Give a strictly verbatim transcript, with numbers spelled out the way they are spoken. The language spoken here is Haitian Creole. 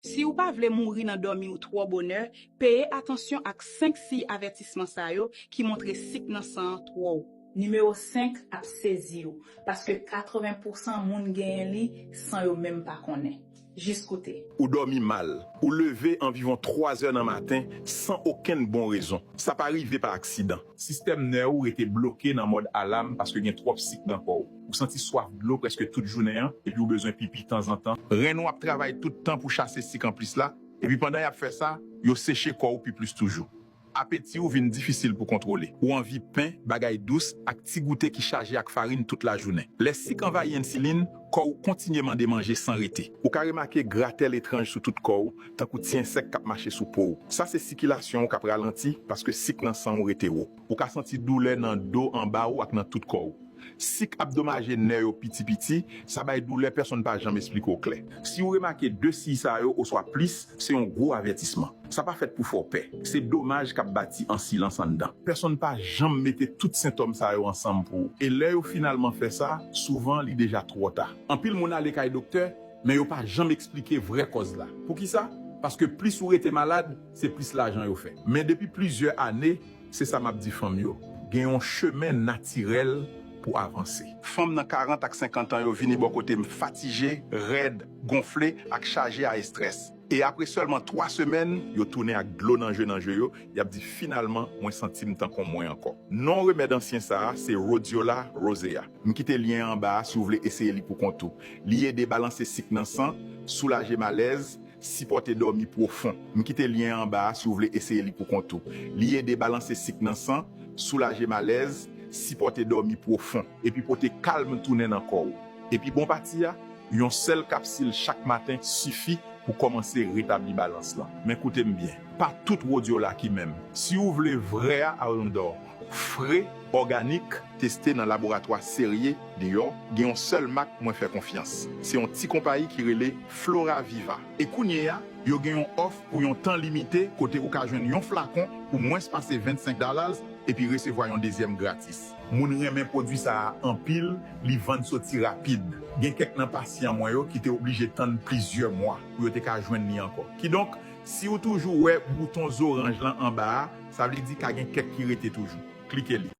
Si w pa vle mouri nan dòmi w twò bonè, peye atansyon ak senk siy avètisman sa yo ki montre sik nan san an twò wo. Nimewo senk ap sezi w, paske katreven pousan moun genyen li san yo menm pa konnen. Jis koute. Ou dòmi mal. Ou leve anviwon twa zè nan maten san okenn bon rezon. Sa pa rive pa aksidan. Sistèm nè ou rete bloke nan mòd alam paske gen twòp sik nan kò w. Ou santi swaf dlo prèske tout jounen an, epi ou bezwen pipi tanzantan. Ren ou ap travay tout tan pou chase sik anplis la, epi pandan y ap fè sa, yo seche kò ou pi plis toujou. Apeti ou vin difisil pou kontwole. Ou anvi pen, bagay dous, ak ti goute ki chaje ak farin tout lajounen. Lè sik anvayi ensilin, kò ou kontinye mande manje san rete. Ou ka remake gratèl etranj sou tout kò ou, tankou ti ensèk k ap mache sou po w. Sa se sikilasyon ou k ap ralanti paske sik nan san ou rete wo. Ou ka santi doulè nan do anba ou ak nan tout kò ou. Sik ap domaje nè yo piti piti, sa bay doulè pèsonn pa janm esplike w klè. Si w remake de siy sa yo oswa plis, se yon gwo avètisman. Sa pa fèt pou fè w pè. Se domaj k ap bati an silans anndan. Pèsonn pa janm mete tout sentòm sa yo ansanm pou ou. E lè yo finalman fè sa, souvan li deja twò ta. Anpil moun ale kay doktè, men yo pa janm eksplike vrè kòz la. Poukisa? Paske plis ou rete malad, se plis lajan yo fè. Men depi plizyè ane, se sa m ap di fanm yo. Gen yon chemen natirèl pou avanse. Fanm nan karant ak senkant an yo vini bò kote m fatije, rèd, gonfle ak chaje a estrès. E apre sèlman twa semèn, yo tounen ak dlo nan je nan je yo, y ap di, "Finalman, mwen santi m tankou mwen ankò." Non remèd ansyen sa a se Rhodiola rosea. M kite lyen an anba a si w vle eseye li pou kont ou. Li ede balanse sik nan san, soulaje malèz, sipòte dòmi pwofon. M kite lyen an anba a si w vle eseye li pou kont ou. Li ede balanse sik nan san, soulaje malèz, sipòte dòmi pwofon, epi pote kalm tounen nan kò w. Epi bon pati a, yon sèl kapsil chak maten sifi pou kòmanse retabli balans lan. Men koute m byen, pa tout Rhodiola ki menm. Si w vle vrè a Arundor, fre, òganik, teste nan laboratwa serye deyò, gen yon sèl mak mwen fè konfyans. Se yon ti konpayi ki rele Flora Viva. E kounye a, yo gen yon òf pou yon tan limite kote ou ka jwenn yon flakon pou mwens pase vennsenk dollars epi resevwa yon dezyèm gratis. Moun renmen pwodui sa a anpil, li vann soti rapid. Gen kèk nan pasyan mwen yo ki te oblije tann plizyè mwa pou yo te ka jwenn li ankò. Kidonk, si w toujou wè bouton zoranj lan anba a, sa vle di ka gen kèk ki rete toujou. Klike li.